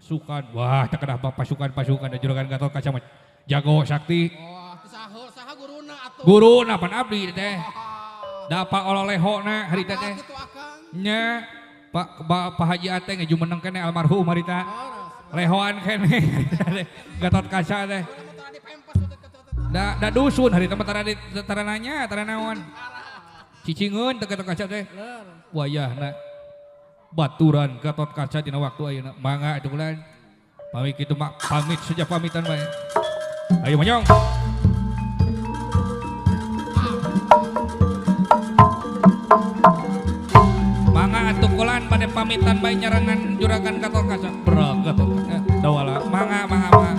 Pasukan. Wah, teu kedah pasukan-pasukan da juragan Gatot Kaca mah jago sakti. Wah, teu saha saha guruna atuh. Guruna pan abdi teh. Da Pak Ololehona harita teh. Kitu akang. Nya Pak Pak Haji Ateng jumeneng keneh almarhum harita. Lehoan keneh Gatot Kaca teh. Da da dusun harita mah tara tara nanya, tara naon. Cicingeun teh Gatot Kaca teh. Wayahna baturan Gatot Kaca dina waktu ayeuna. Mangga atuh kulan. Pamit kitu mah pamit saja pamitan bae. Ayo manyong. Mangga atuh kulan bade pamitan bae nyarangan juragan Gatot Kaca. Bro Gatot Kaca dawala. Mangga mangga mangga.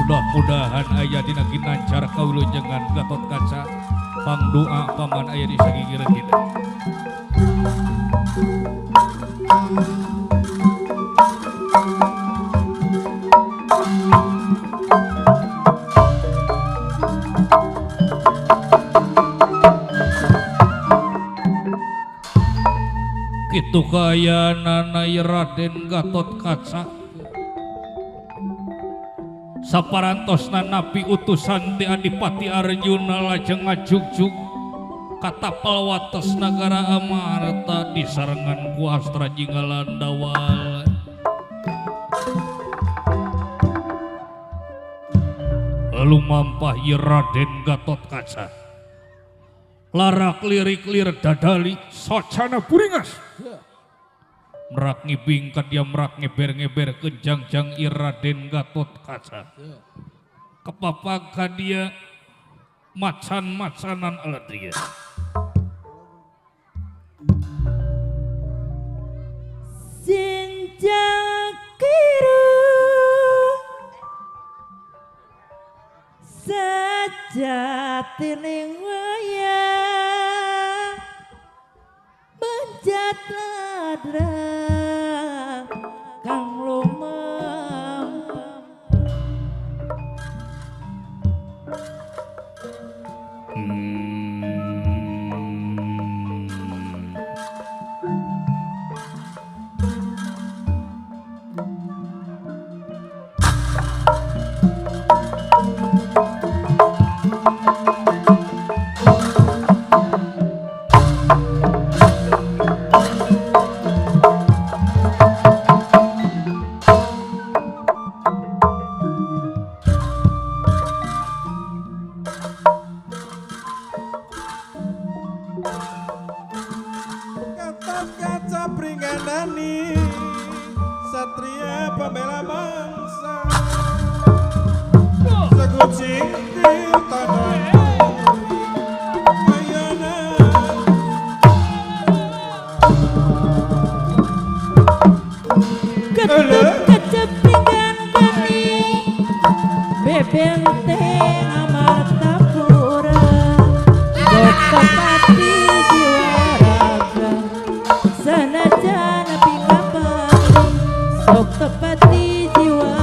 Mudah-mudahan aya dina ginancar kawilujengan Gatot Kaca. Pangdoa paman aya di sagigireun kita. Kitu kayanana Raden Gatot Kaca. Saparantosna napi utusan ti Adipati Arjuna lajeng ngajugjug katapal wates nagara Amarta disarengan ku Astra Jinggalandawala. Lumampah ieu Raden Gatot Kaca. Larak lirik lir dadali socana buringas. Merak ngibing ka dia merak ngeber-ngeber kenjang-jang ieu Raden Gatot Kaca. Kepapag ka dia macan-macanan ala dia. Sinjang kiru sejatining wayang menjat ladrang kang lumempem. Gatot Kaca Pringgandani, satria pembela bangsa. Segucing tirta ayana. Gatot Kaca Pringgandani, bebenteng Amartapura, Gopapati jiwa raga, sanajan pingapati, sok tepati jiwa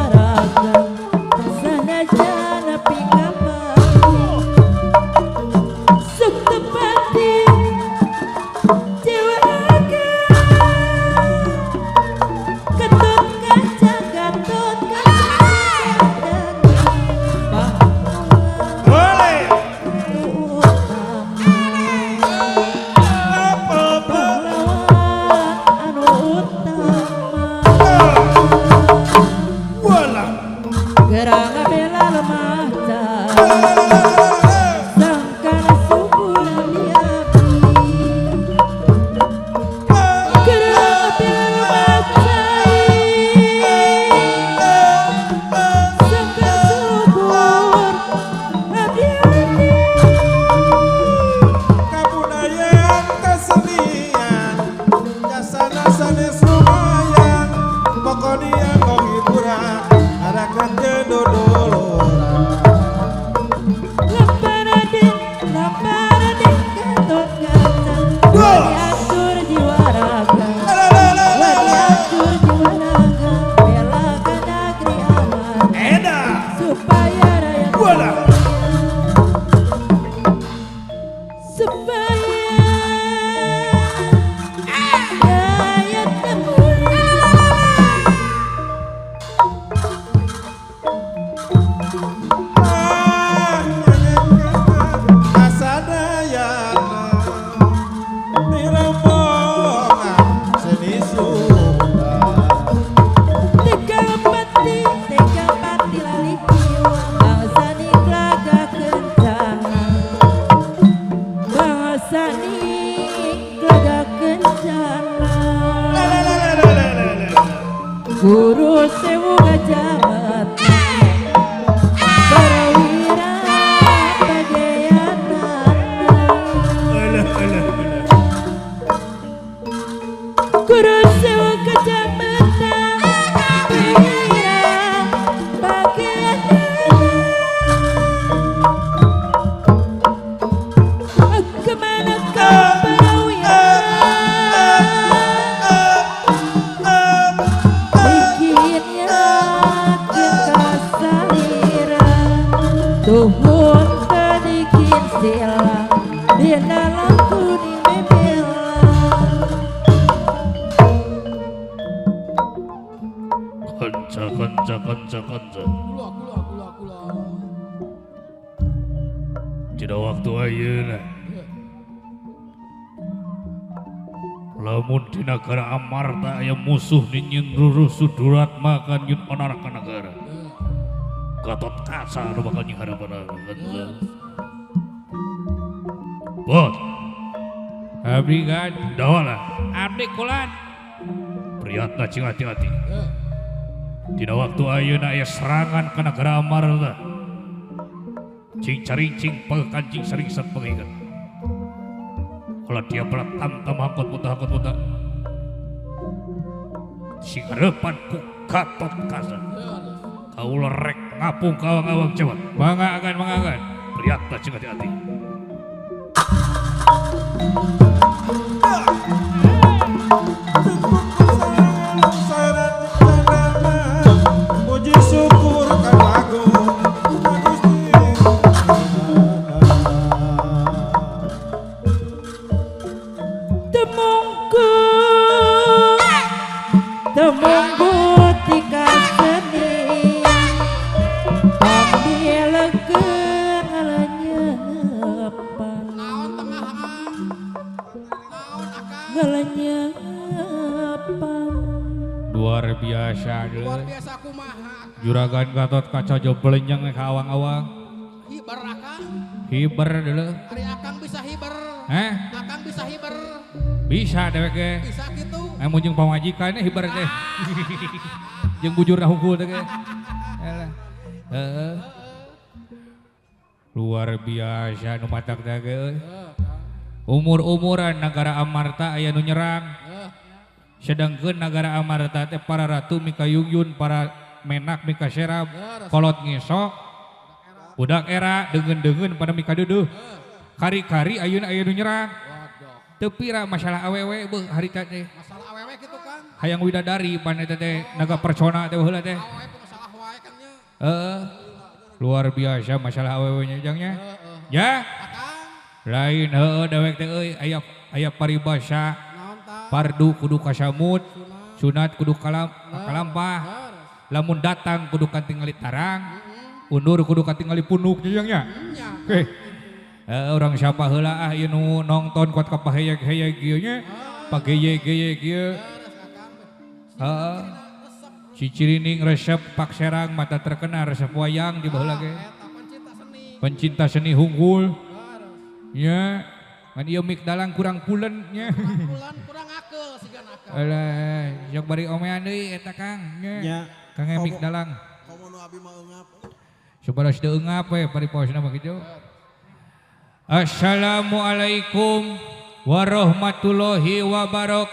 Guru sewu gajah mata Parawira bagianana. Guru sewu gajah mata Parawira bagianana. Kemana kau Parawira? Tuhun tadikin sila dina laku di bebela. Kanca kanca kanca kanca. Kula kula kula kula. Tidak waktu ayeuna. Lamun di negara Amarta aya musuh ninyin rurusuh durat makan yun onar ka negara. Gatot Kaca anu bakal nyiharapan. Bot. Abdi kan dawala. Abdi kulan. Priyatna cing hati-hati. Dina waktu ayeuna aya serangan ka negara Amarta. Cing carincing pagkancing saringsat pangikan. Kalau dia berat tamtam angkot buta angkot buta. Sing harapan ku Gatot Kaca. Kaula rek ngapung kawang-awang cepat. Mangga akan mangga akan. Priyatna cing hati-hati. Puji syukur kalagu Gusti. Temungku temungku tika seni pambilekeun ngalenyepan. Naon tengah akang? Naon akang? Ngalenyepan. Luar biasa Luar biasa kumaha akang? Juragan Gatot Kaca joblenyeng ka awang-awang. Hiber akang? Hiber dulu. Ari akang bisa hiber. Heh? Akang bisa hiber. Bisa dewek ge. Bisa gitu. Mun jeung pamajikan hiber teh. Jeung bujurna hungkul teh ge. Elah. Heeh. Luar biasa nu matak teh ge euy. Umur-umuran negara Amarta aya nu nyerang. Sedangkeun negara Amarta teh para ratu mikayungyun, para menak mikaserab, kolot ngesok, budak era deungeun-deungeun pada mikaduduh. Kari-kari ayeuna aya nu nyerang. Teu pira masalah awewe beuh harita teh. Masalah awewe kitu kan. Hayang widadari pan eta teh naga persona teh baheula teh. Awewe masalah wae kan nya. Heeh. Luar biasa masalah awewe nya jang nya. Ya. Lain heueuh dewek teh euy aya aya paribasa. Pardu kudu kasamut, sunat kudu kalampah. Lamun datang kudu katingali tarang, undur kudu katingali punuk nya jang nya. Heh. Orang siapa heula ah ieu nu nongton kuat ka paheyeg-heyeg ieu nya, pageye-geye ieu. Heeh. Cicirining resep pak serang mata terkena resep wayang di baheula ge. Pencinta seni hungkul. Nya, ngan ieu mik dalang kurang pulen nya. Kurang kurang akeul sigana akal. Alah, sok bari omean deui eta Kang nya. Kang mik dalang. Komo nu abi mah eungap. Supados teu eungap we paripaosna mah kitu. Assalamualaikum warahmatullahi wabarakatuh.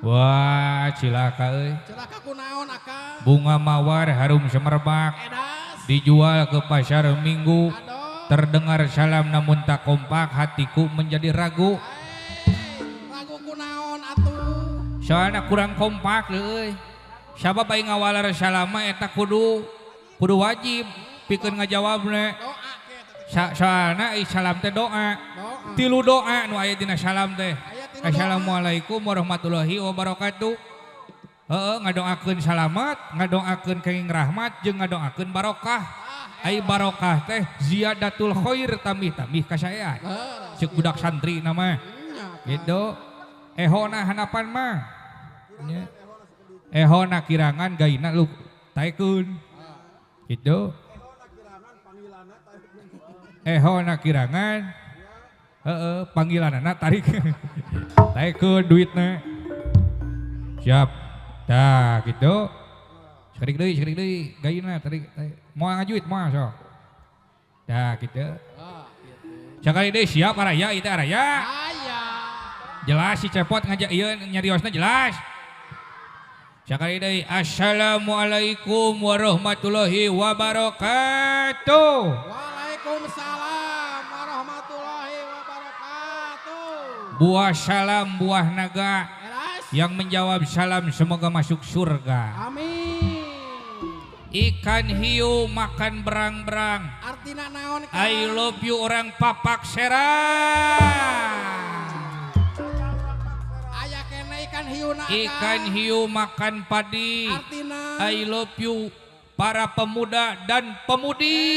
Wah, cilaka euy. Cilaka kunaon akang? Bunga mawar harum semerbak. Edas. Dijual ke pasar Minggu. Aduh. Terdengar salam namun tak kompak, hatiku menjadi ragu. Ragu kunaon atuh? Soalna kurang kompak euy. Sabab aing ngawalar salama eta kudu Kudu wajib pikeun ngajawabna. Soalna salam teh doa. Tilu doa nu aya dina salam teh. Assalamualaikum warahmatullahi wabarakatuh. Heeh, ngadoakeun salamat, ngadoakeun kenging rahmat jeung ngadoakeun barokah. Ai barokah teh ziyadatul khair tambih-tambih kasaean. Ceuk budak santri nama. Gitu. Ehona hanapan mah. Nya. Ehona kirangan gaina lu taekeun. Gitu. Ehona kirangan heeh panggilanana tarik. Taekeun duitna. Siap. Tah gitu. Sakedik deui gaina tarik. Moal ngajuit moal sok. Tah gitu. Sakali deui siap araya ieu teh araya. Jelas si Cepot ngajak ieu nyariosna jelas. Sakali deui assalamualaikum warahmatullahi wabarakatuh. Waalaikumsalam warahmatullahi wabarakatuh. Buah salam buah naga. Yang menjawab salam semoga masuk surga. Amin. Ikan hiu makan berang-berang. Artina naon? I love you orang Papak Serang. Aya kene ikan hiu na. Ikan hiu makan padi. Artina. I love you para pemuda dan pemudi.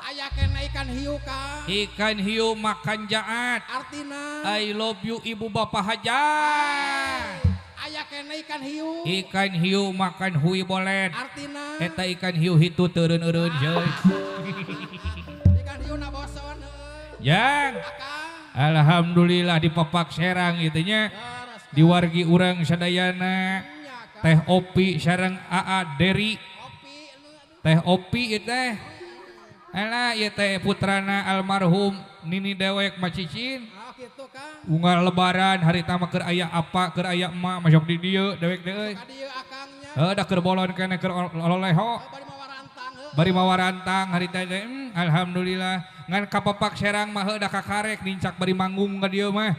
Aya kene ikan hiu ka. Ikan hiu makan jaat. Artina. I love you ibu bapak hajat. Aya kene ikan hiu. Ikan hiu makan hui bolet. Artina. Eta ikan hiu hitu teureun-eureun jeuy. Ikan hiu na boson heuh. Jang. Alhamdulillah di Papak Serang ieu nya. Di wargi urang sadayana. Teh Opi sareng AA Deri. Teh Opi ieu teh. Alah ieu teh putrana almarhum Nini Dewek Macicin. Unggal lebaran harita mah keur aya apa keur aya emak masuk di dieu dewek teh euy. Heuh da keur bolon keneh keur loleho. Bari mawarantang harita teh alhamdulillah ngan ka Papak Serang mah heuh da kakarek nincak bari manggung ka dieu mah.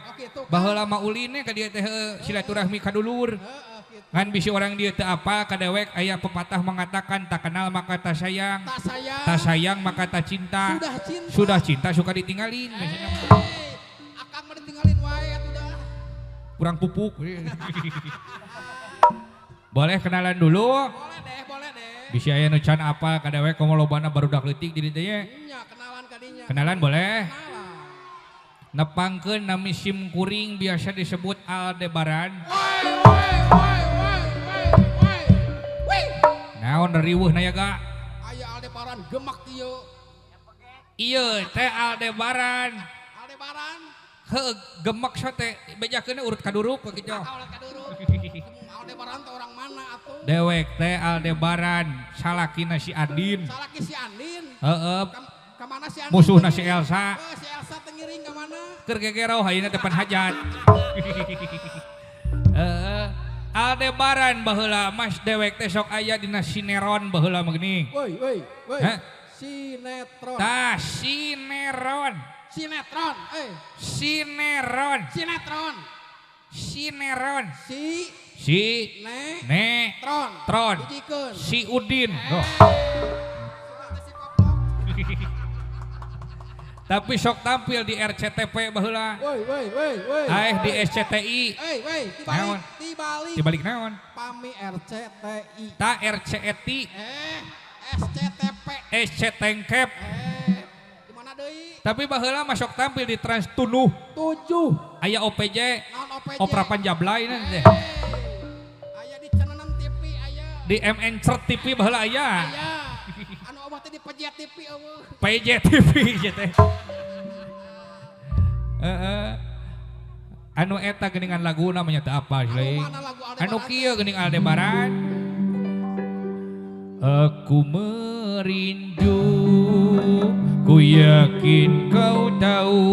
Baheula mah uline ka dieu teh silaturahmi ka dulur. Ngan bisi orang dia teu apa ka dewek aya pepatah mengatakan tak kenal maka tak sayang. Tak sayang maka tak cinta. Sudah cinta suka ditinggalin. Akang mah ditinggalin wae atuh dah. Kurang pupuk. Boleh kenalan dulu? Boleh deh, boleh deh. Bisi aya nu can apa ka dewek komo lobana barudak leutik di dieu nya. Nya kenalan ka dinya. Kenalan boleh? Nepangkeun nami sim kuring biasa disebut Aldebaran. Naon riweuh na ga? Aya Aldebaran gemak ieu. Ieu teh Aldebaran. Aldebaran. Heuh gemak teh bejakeun urut kaduruk kitu. Urut kaduruk. Aldebaran teh orang mana atuh? Dewek teh Aldebaran salakina si Andin. Salaki si Andin. Heeh. Ka mana si Andin? Musuhna si Elsa. Heuh si Elsa teh ngiring ka mana? Keur gegeroh ayeuna teh pan hajat. Heeh. Aldebaran baheula mas dewek teh sok aya dina sineron baheula mah geuning. Woi woi woi. Sinetron. Tah sineron. Sinetron euy. Sineron. Sinetron. Sineron. Si si ne ne tron. Tron. Hijikeun. Si Udin. Oh. Tapi sok tampil di RCTP baheula. Woi woi woi woi. Aeh di SCTI. Euy woi, dibalik dibalik. Dibalik naon? Pami RCTI. Ta RCETI. SCTP. SCTengkep. Di mana deui? Tapi baheula mah sok tampil di Trans Tunuh. 7. Aya OPJ. Naon OPJ? Opera Panjablay teh. Aya di Cenenan TV aya. Di MN Cert TV baheula aya. Aya. Anu abah teh di PJ TV eueuh. PJ TV ieu teh. Heeh. Anu eta geuningan lagu namanya teu apa sih. Anu kieu geuning Aldebaran. Aku merindu, ku yakin kau tahu,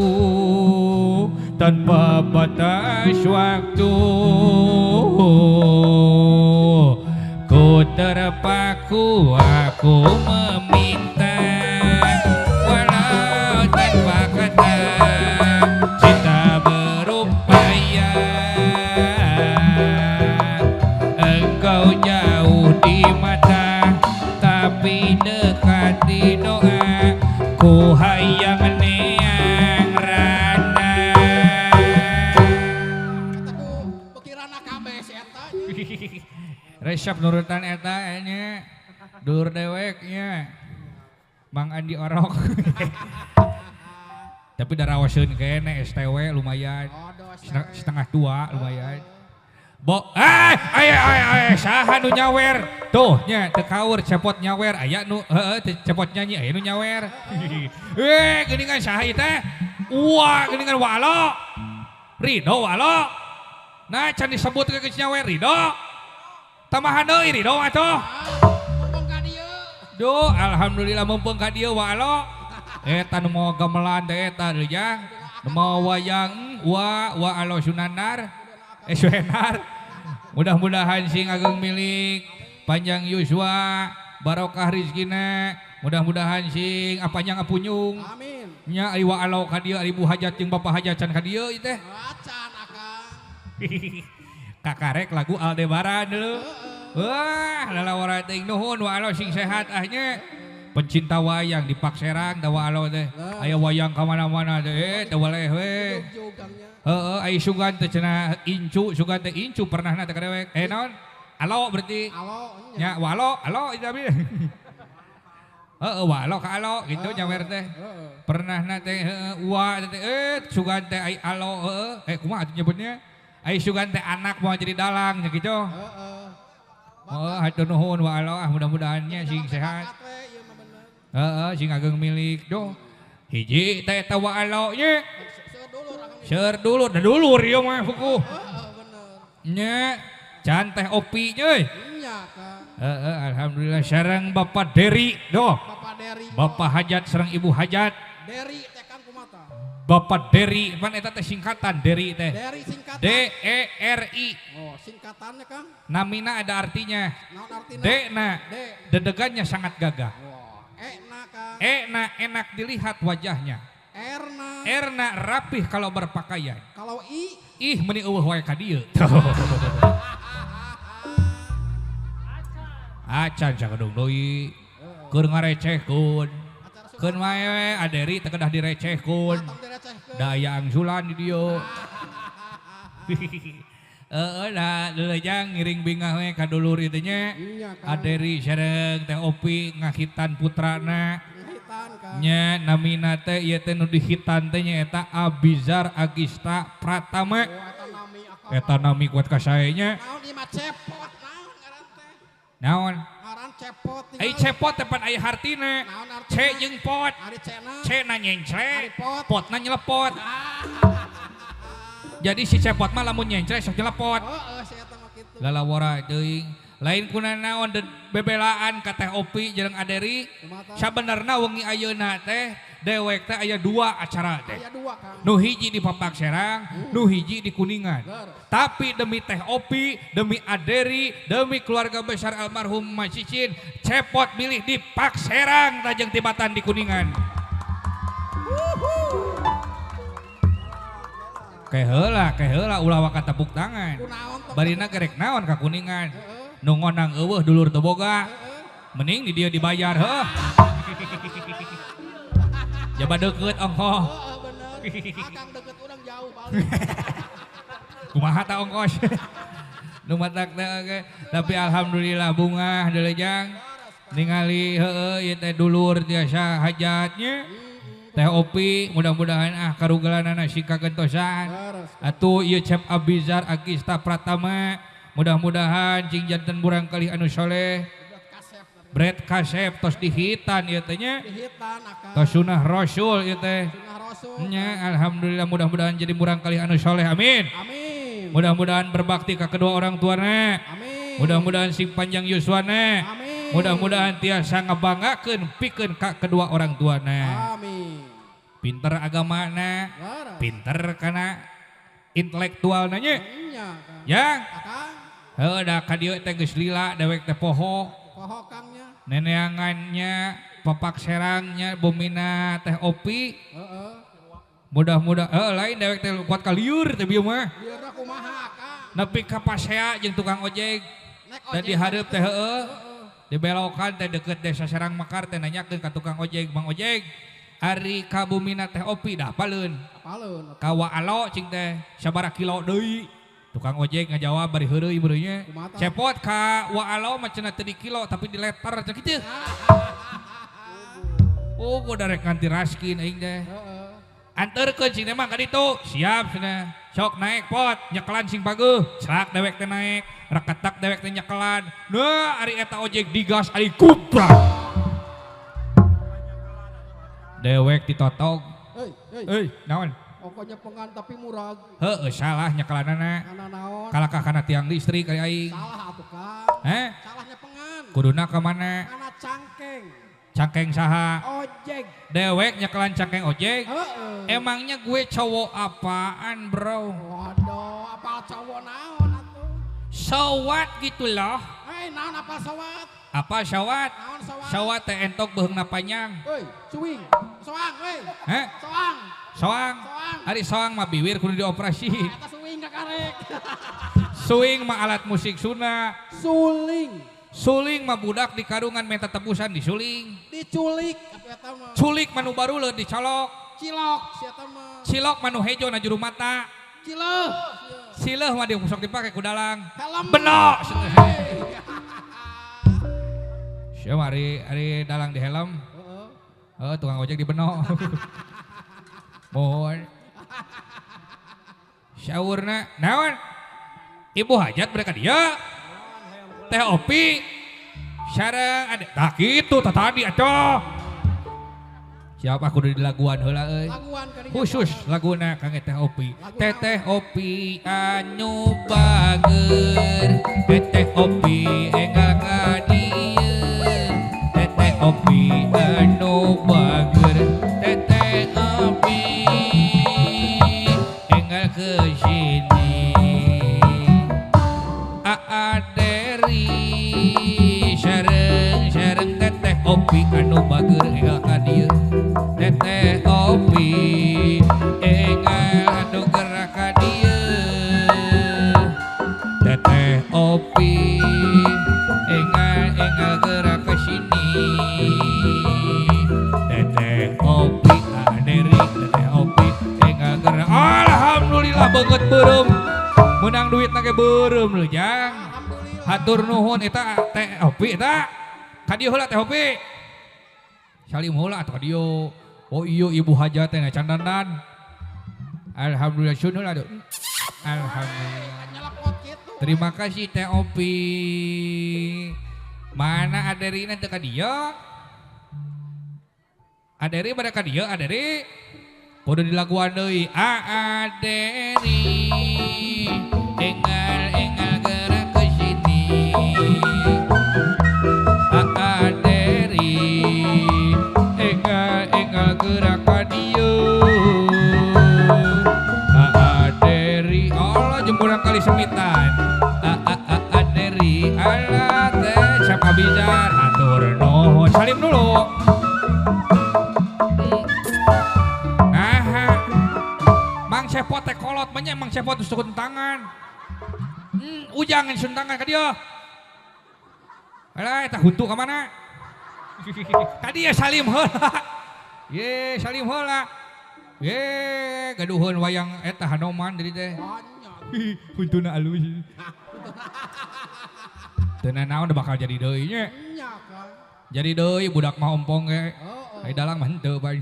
tanpa batas waktu, ku terpaku, aku meminta, walau tanpa kata, cinta berupaya. Engkau jauh di mata, Lebih dekat di doa ku hayang neang rana. Eta ku bekirana kabeh si eta nya. Resep nurutan eta nya. Dulur dewek nya. Mang Andi Orok. Tapi darawaseun kene STW lumayan. Setengah tua lumayan. Bo, ay ay ay saha nu nyawer? Tuh nya teu kaur cepot nyawer aya nu heueuh teu cepot nyanyi aya nu nyawer. Geuningan saha ieu teh? Wah, geuningan walo. Ridho walo. Nah, can disebut ke geus nyawer Ridho. Tambahan deui Ridho atuh. Mumpung ka dieu. Duh, alhamdulillah mumpung ka dieu walo. Eta nu mau gamelan teh eta deui jang. Nu mau wayang wa wa alo Sunanar. Suhenar. Mudah-mudahan sing ageng milik panjang yuswa, barokah rizkina. Mudah-mudahan sing panjang apunyung. Amin. Nya ari wa alo ka dieu ari ibu hajat jeung bapak hajat can ka dieu ieu teh. Acan akang. Kakarek lagu Aldebaran dulu. Wah, lalawara teuing nuhun wa alo sing sehat ah nya. Pencinta wayang di Pakserang da wa alo teh. Aya wayang ka mana-mana teh, teu boleh we. Heeh, ai sugan teh cenah incu, sugan teh incu pernahna teh ka dewek. Naon? Alo berarti. Alo nya. Walo, alo itu abi. Heeh, walo ka alo gitu nyawer teh. Pernahna teh heeh wa teh sugan teh ai alo heeh. Kumaha atuh nyebutnya? Ai sugan teh anak mau jadi dalang nya gitu. Heeh. Oh, hatur nuhun wa alo ah mudah-mudahannya sing sehat. Heeh, sing ageng milik doh. Hiji teh eta wa alo nya. Seur dulur, da dulur ieu mah pukuh. Heeh, bener. Nya, can teh opi euy. Nya Kang. Heeh, alhamdulillah sareng Bapak Deri doh. Bapak Deri. Bapak Hajat sareng Ibu Hajat. Deri teh Kang kumaha? Bapak Deri, pan eta teh singkatan Deri teh. Deri singkatan. D E R I. Oh, singkatannya Kang. Namina ada artinya. Naon artina? D na. D. Dedegannya sangat gagah. Wah, E na Kang. E na enak dilihat wajahnya. R na. R na rapih kalau berpakaian. Kalau I ih meni eueuh wae ka dieu. Acan sakedung deui. Keur ngarecehkeun. Keun wae we Aderi teh kedah direcehkeun. Da aya angsulan di dieu. Heeh da leuleujang ngiring bingah we ka dulur ieu teh nya. Aderi sareng teh Opi ngahitan putrana. Nya namina teh ieu teh nu dihitan teh nyaeta Abizar Agista Pratama. Eta nami kuat ka sae nya. Naon ieu mah cepot naon ngaran teh? Naon? Ngaran cepot. Ai cepot teh pan aya hartina. C jeung pot. Ari C-na. C-na nyencre, Pot. potna nyelepot. Jadi si cepot mah lamun nyencre sok nyelepot. Heeh, si eta mah kitu. Lalawara teuing. Lain kuna naon bebelaan ka Teh Opi jeung Aderi. Sabenerna wengi ayeuna teh dewek teh aya dua acara teh. Aya dua Kang. Nu hiji di Papak Serang, nu hiji di Kuningan. Tapi demi Teh Opi, demi Aderi, demi keluarga besar almarhum Macicin, cepot milih di Pak Serang tajeng tibatan di Kuningan. Keheula ulah waka tepuk tangan. Barina gerek naon ka Kuningan. Nu ngonang eueuh dulur teu boga. Mending di dieu dibayar heuh. Jaba deukeut ongkoh. Heeh bener. Akang deukeut urang jauh balik. Kumaha ta ongkos. Nu matak teh oge. Tapi alhamdulillah bungah deulejang ningali heueuh ieu teh dulur tiasa hajatnya. Teh Opi mudah-mudahan ah karugelanana sing kagentosan. Atuh ieu Cep Abizar Agista Pratama mudah-mudahan cing janten burang kalih anu soleh. Bret kasep tos dihitan ieu teh nya. Dihitan akang. Tos sunah rasul ieu teh. Sunah rasul. Nya alhamdulillah mudah-mudahan jadi murang kalih anu soleh amin. Amin. Mudah-mudahan berbakti ka kedua orang tuana. Amin. Mudah-mudahan sing panjang yuswana. Amin. Mudah-mudahan tiasa ngabanggakeun pikeun ka kedua orang tuana. Amin. Pinter agamana, pinter kana intelektualna nya. Ya. Heuh da ka dieu teh geus lila dewek teh poho. Poho Kang nya. Neneangannya, Papak Serangnya, bumina teh Opi. Heeh. Mudah-mudahan lain dewek teh kuat ka liur teh bieu mah. Liurna kumaha Kang? Nepi ka pasea jeung tukang ojek. Nek Da dihareup teh heueuh. Dibelokan teh deket desa Serang Mekar teh nanyakeun ka tukang ojek, "Bang ojek, ari ka bumina teh Opi dah apaleun?" Apaleun. Ka Waalo cing teh sabaraha kilo deui. Tukang ojek ngajawab bari heureuy beureuynya. Cepot ka Waalo mah cenah teu di kilo tapi di letter cenah kitu. Oh, gua darek nganti raskin aing teh. Anterkeun cing teh mah ka ditu. Siap cenah. Sok naik pot, nyekelan sing pageuh. Cerak dewek teh naik, reketak dewek teh nyekelan. Nah, ari eta ojek digas ari kuprak. Dewek ditotog. Hei, hei. Euy, naon? Pokoknya pengan tapi murag. Heueuh salah nyekelanana. Kana naon? Kalakah kana tiang listrik ari aing. Salah atuh Kang. Heh? Salahnya pengan. Kuduna ka mana? Kana cangkeng. Cangkeng saha? Ojek. Dewek nyekelan cangkeng ojek. Heeh. Emangnya gue cowok apaan bro? Waduh, apal cowok naon atuh? So what gitu loh. Hei, naon apal sawat? Apa sawat? Naon sawat? Sawat teh entok beuheungna panjang. Hei, cuing. Soang, hei. Heh? Soang. Soang. Soang. Ari soang mah biwir kudu dioperasi. Eta suing kakarek. Suing mah alat musik Sunda. Suling. Suling mah budak di karungan minta tebusan disuling. Diculik atuh eta mah. Culik mah nu baruleud dicolok. Cilok si eta mah. Cilok mah nu hejo na juru mata. Cileuh. Sileuh mah sok dipake ku dalang. Helm. Beno. Sia mah ari dalang di helm. Heeh. Heeh, tukang ojek di beno. Mohon. Syaurna naon? Ibu hajat mereka dia. Teh Opi sareng ade tah kitu tah tadi atuh. Siapa kudu dilaguan heula euy. Laguan kadinya. Khusus laguna kangge Teh Opi. Teteh Opi anu bager, Teteh Opi enggal ka dieu. Teteh Opi anu bager, Teteh Opi enggal ke sini. Aa Deri sareng sareng Teteh Opi anu bager enggal ka dieu. Teteh Opi enggal anu gerak ka dieu. Teteh Opi enggal enggal gerak ke sini. Teteh Opi Aa Deri Teteh Opi enggal gerak. Alhamdulillah banget beureum. Menang duit nage beureum leuh jang. Alhamdulillah. Hatur nuhun eta Teh Opi eta. Ka dieu heula Teh Opi. Salim heula atuh ka dieu. Oh iya ibu hajat teh candandan. Alhamdulillah sun heula aduh. Alhamdulillah. Nyelepot kitu. Terima kasih Teh Opi. Mana Aderina teu ka dieu? Aderi pada ka dieu Aderi. Kudu dilaguan deui. Aderi enggal enggal gerak ke sini. Aderi enggal enggal gerak ka dieu. Aderi Allah jempuran kali semitan. Aderi Allah teh siapa bizar hatur nuhun. Salim dulu. Nah, Mang Cepot teh kolot banyak Mang Cepot sun tangan. Ujang sun tangan ka dieu. Alah eta huntu ka mana? Ka dieu salim heula. Ye, salim heula. Ye, gaduheun wayang eta Hanoman deui teh. Banyak. Huntuna alus. Teu nanaon bakal jadi deui nya. Nya Kang. Jadi deui budak mah ompong ge. Heeh. Ai dalang mah henteu bae.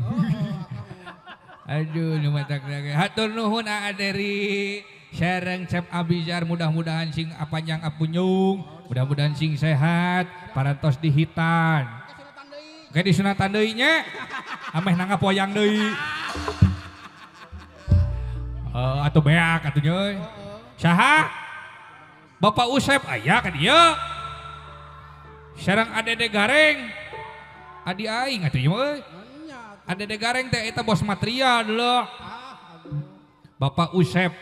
Aduh nu matak lagi. Hatur nuhun Aa Deri. Sareng Cep Abizar mudah-mudahan sing panjang apunyung, mudah-mudahan sing sehat, parantos dihitan. Kesunatan deui. Ge disunatan deui nya. Ameh nanggap wayang deui. Atuh beak atuh nya. Saha? Bapak Usep aya ka dieu. Sareng Adede Gareng. Adi aing atuh ieu mah euy. Nya. Adede Gareng teh eta bos material dulu. Ah, aduh. Bapak Usep.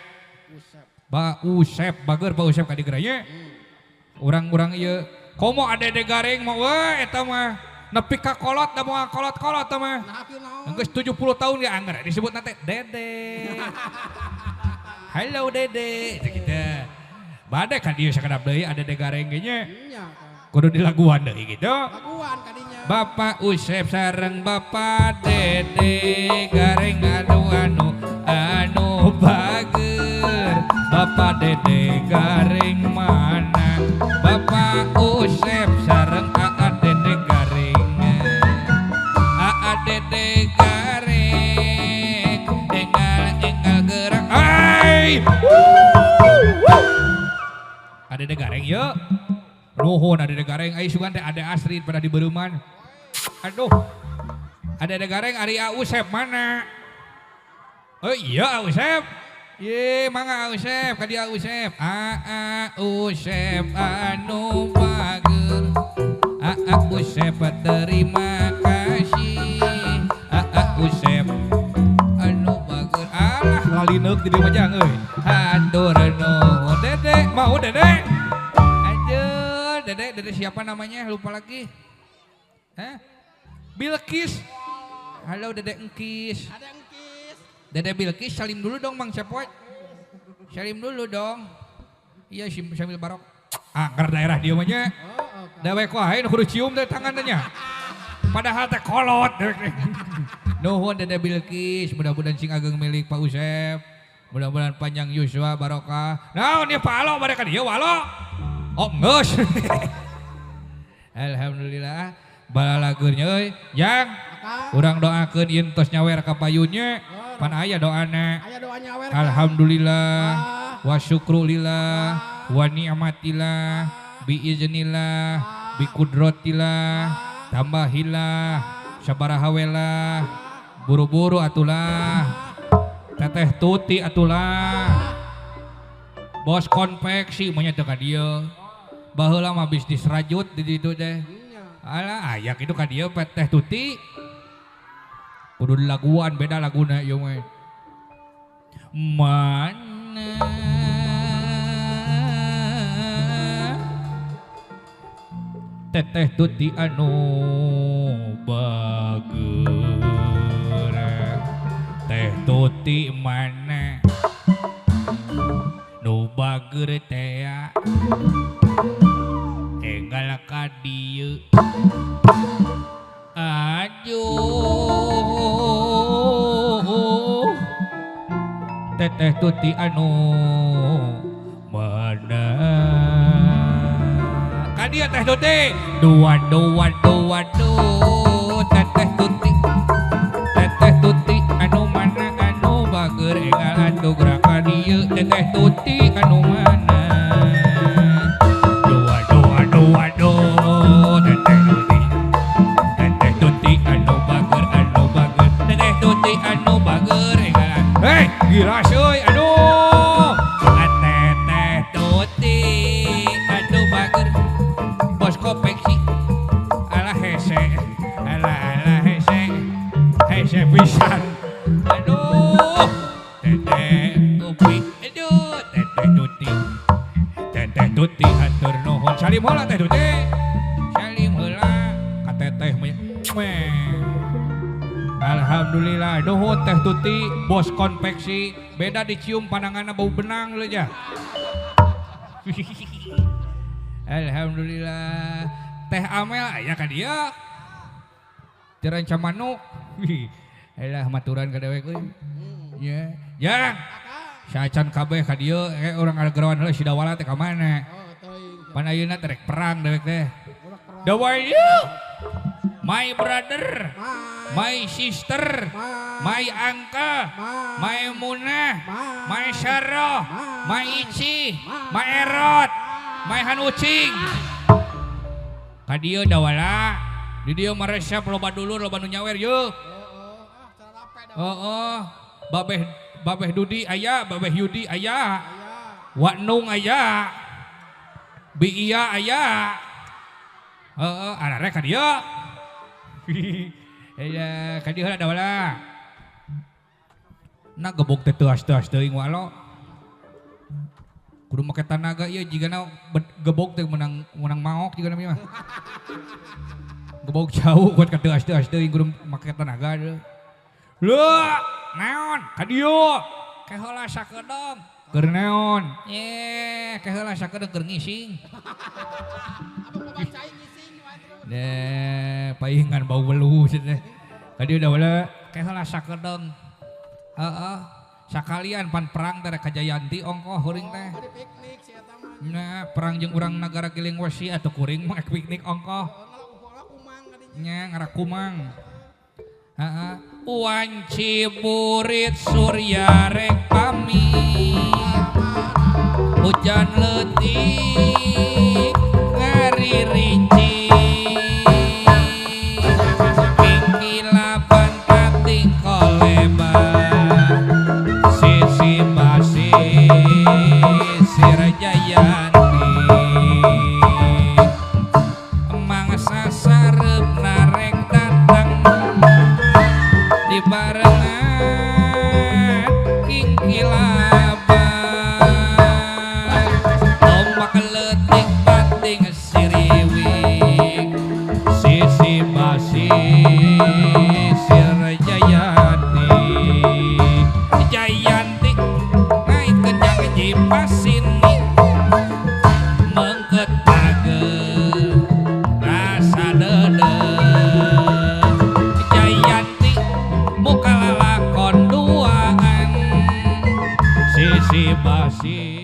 Usep. Pak Usep bager Pak Usep ka dieu nya. Urang-urang ieu komo Adede Gareng mah we eta mah nepi ka kolot da moal kolot-kolot teh mah. Nah, kieu naon? Geus 70 tahun ge angger disebutna teh Dede. Halo Dede, teh kitu. Bade ka dieu sakedap deui Adede Gareng ge nya. Nya Kang. Kudu dilaguan deui gitu. Laguan kadinya. Bapak Usep sareng Bapak Dede gareng anu anu anu bager. Bapak Dede gareng mana? Bapak Usep sareng Aa Dede gareng. Aa Dede gareng enggal enggal gerak. Ai! Aa Dede gareng yeuh. Nuhun ada Dede gareng, ai sugan teh ada Astrid pada di Beruman. Aduh, ada Dede gareng, ari A Usep mana? Oh iya A Usep, ye mangga A Usep, kadi A Usep. A Usep anu bager, A Usep terima kasih, A Usep anu bager. Alah lalineuk di dieu mah jang euy. Hatur nuhun Dede, mau Dede? Dede, Dede siapa namanya? Lupa lagi. Hah? Bilkis. Halo Dede Engkis. Ada Engkis. Dede Bilkis salim dulu dong Mang Cepot. Salim dulu dong. Iya sambil barok. Angker daerah dia mah nya. Dewek wae nu kudu cium teh tangannya. Padahal teh kolot. Nuhun Dede Bilkis, mudah-mudahan sing ageng milik Pak Usep. Mudah-mudahan panjang yuswa barokah. Naon ieu Pak Alo bade ka dieu Alo. Oh geus. Alhamdulillah balalageurnya euy. Jang, urang doakeun ieu tos nyawer ka payunnya. Pan aya doana. Aya doa nyawer. Alhamdulillah wa syukrulillah wa ni'matillah bi iznillah bi kudratillah tambahilah sabaraha welah buru-buru atulah teteh tuti atulah bos konveksi mah nya teu ka dieu. Baheula mah bisnis rajut di ditu teh. Alah aya kitu ka dieu teh tuti. Kudu dilaguan beda laguna ieu mah. Mana teteh tuti anu bager. Teh tuti mana nu bager teh enggal ka dieu ajuh teteh tuti anu mana ka dieu teh tuti dua dua dua dua teteh tuti teteh tuti anu mana anu bager enggal atuh gerak ka dieu teteh tuti anu mana dua dua dua dua teteh tuti teteh tuti anu bager teteh tuti anu bager enggal. Hei gila seuy aduh teteh tuti anu bager bos konveksi alah hese alah alah hese hese pisan aduh teteh tuti aduh teteh tuti teteh tuti hatur nuhun salim heula teh tuti salim heula ka teteh mah. Alhamdulillah nuhun teh tuti bos konveksi beda dicium pandanganna bau benang leuh nya. Alhamdulillah teh Amel aya ka dieu Teu manuk. Elah maturan ka dewek euy. Nya. Jang. Sacan kabeh ka dieu urang ngagerawan heula si Dawala teh ka mana? Pan ayeuna teh rek perang dewek teh. The way you my brother, my sister, my uncle, my Munah, my Sarah, my Ici, my Erot, my Hanucing. Ka dieu Dawala, di dieu mah resep loba dulur loba nu nyawer yeuh. Heeh, babeh babeh Dudi aya, babeh Yudi aya. Wak Nung aya. Bi Iya aya. Heeh, ararek ka dieu. Iya, ka dieu heula Dawala. Na gebog teh teuas-teuas teuing walo. Kudu make tanaga ieu jigana gebog teh menang menang maok jigana mah. Gebog jauh kuat ka teuas-teuas teuing kudu make tanaga deui. Leuh, naon ka dieu? Ke heula sakedeung. Keur naon? Ye, keheula sakedeung keur ngising. Abang bacain ngising wae terus. Deh, paingan bau belu sih teh. Tadi udah boleh keheula sakedeung. Heeh. Sakalian pan perang teh rek ka Jayanti ongkoh kuring teh. Oh, bade piknik si eta mah. Nya perang jeung urang nagara Giling Wesi atuh kuring mah piknik ongkoh. Ngalak kumang kadinya. Nya ngarakumang. Heeh. Wanci burit surya rek pamit. Hujan leutik ngaririncik. Kingkilaban pati kolebar. Sisi basi Sirajayanti. Mangsa sarep narek datang dibarengan kingkilaban. Ombak leutik bating siriwik. Sisi basi Sirajayanti. Jayanti ngait kenjang jipasini. Mengket page rasa dedeh. Jayanti muka lalakon duaan. Sisi basi